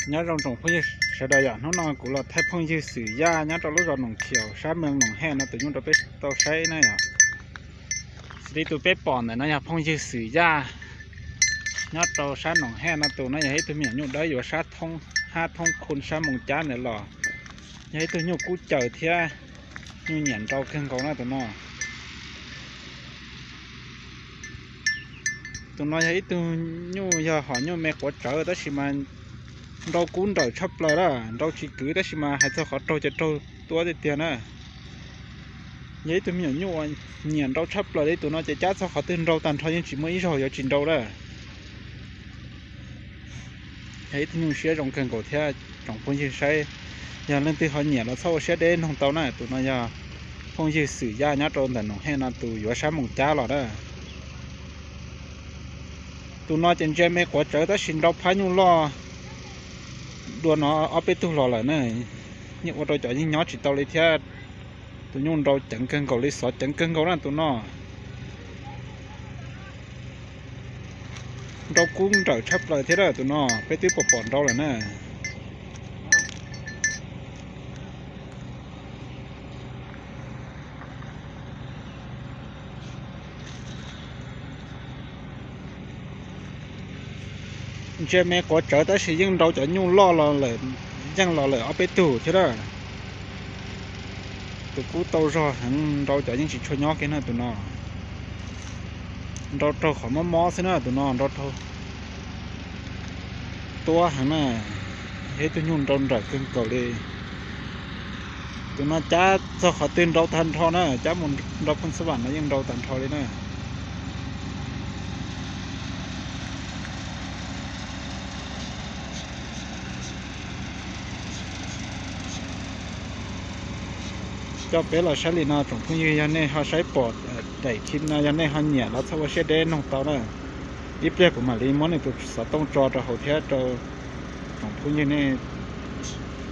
Nyob zoo tsoom phooj ywg sawv daws yom, hnub no kuv los thaij phooj ywg Xwm Yaj nyob rau lub zos Noom Khiaus sab mees Noom Hej no tus nyuj rau peb tau saib na yom. Xws li tus peb pom ntawm no yog phooj ywg Xwm Yaj nyob rau sab Noom Hej no, tus no yog ib tug me nyuam nyuj dawb yuav sab thoob hab thoob khu sab Moos Cab ntawd los, yog ib tug nyuj kub caws thiab nyuj nyiam nrau kawg nkaus na tus no. Tus no yog ib tug nyuj yog hom nyuj me quav tsawv tab sis mas nrau kub nrawm tshaj plaws na, nrau tsis kwv tab sis mas hais txog qhov raug ces raug tuab tiag tiag na. Yog ib tug me nyuam nyuj nyiam nrau tshaj plaws li, tus no ces cab txog qhov twg nrau tag nrho yeej tsis muaj ib zaug yuav tsis nrau na. Yog ib tug nyuj siab zoo kawg nkaus thiab tsoom phooj ywg saib, yog leej twg ho nyiam los txhob ua siab deb noog tau na. Tus no yog phooj ywg Xwm Yaj nyob rau ntawm Noom Hej no tus yuav sab Moos Cab los na. Tus no ces ntsia me quav tsawv tab sis nrau phab nyuj loj dua no ob peb tug los lawm na. Yeej ua rau cov yeej nyob tsis tau li thiab. Tus nyuj nrau ceev kawg nkaus li, xov ceev kawg nkaus na tus no. Nrau kub nrawm tshaj plaws thiab na tus no, peb twb pom pom nrau lawm na. Ntsia me quav tsawv tab sis yeej nrau cov nyuj loj los lawm, yeej los lawm ob peb tug thiab na. Tus kub tau zog heev, nrau cov yeej tsis tshua nyob kiag na tus no. Nrau raug qhov mob mob xwb na tus no, nrau raug tuab heev na. Yog ib tug nyuj nrau nrawm kawg nkaus li. Tus no cab txog qhov twg nrau tag nrho na, cab mus nrau Phooj Xab Vam no yeej nrau tag nrho li na. Coj peb los saib li no tsoom phooj ywg, yog nej ho saib pom daim clip no yog nej ho nyiam los txhob ua siab deb noog tau na. Ib pliag kuv mam li muab nws tus xov tooj tso rau hauv thiab rau tsoom phooj ywg nej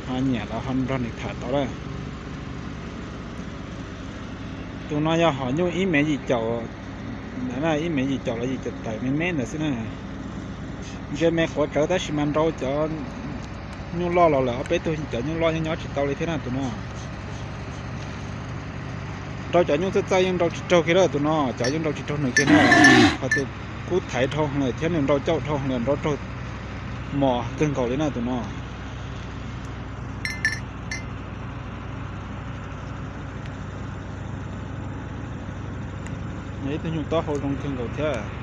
ho nyiam los ho nrog nws tham tau na. Tus no yog hom nyuj ib mev yim caum, ib mev yim caum los yim caum tawm me me ntawd xwb na. Ntsia me quav tsawv tab sis mas nrau cov nyuj loj los lawm ob peb tug, cov nyuj loj yeej nyob tsis tau li thiab na tus no. Nrau cov nyuj txawj txawj yeej nrau tsis raug kiag na tus no, cov yeej nrau tsis raug nws kiag na. Qhov tus kub thaiv dhau heev lawm thiab nws nrau cauj dhau heev lawm, nrau raug mos kawg nkaus li na tus no. Yog ib tug nyuj taub hau zoo kawg nkaus thiab.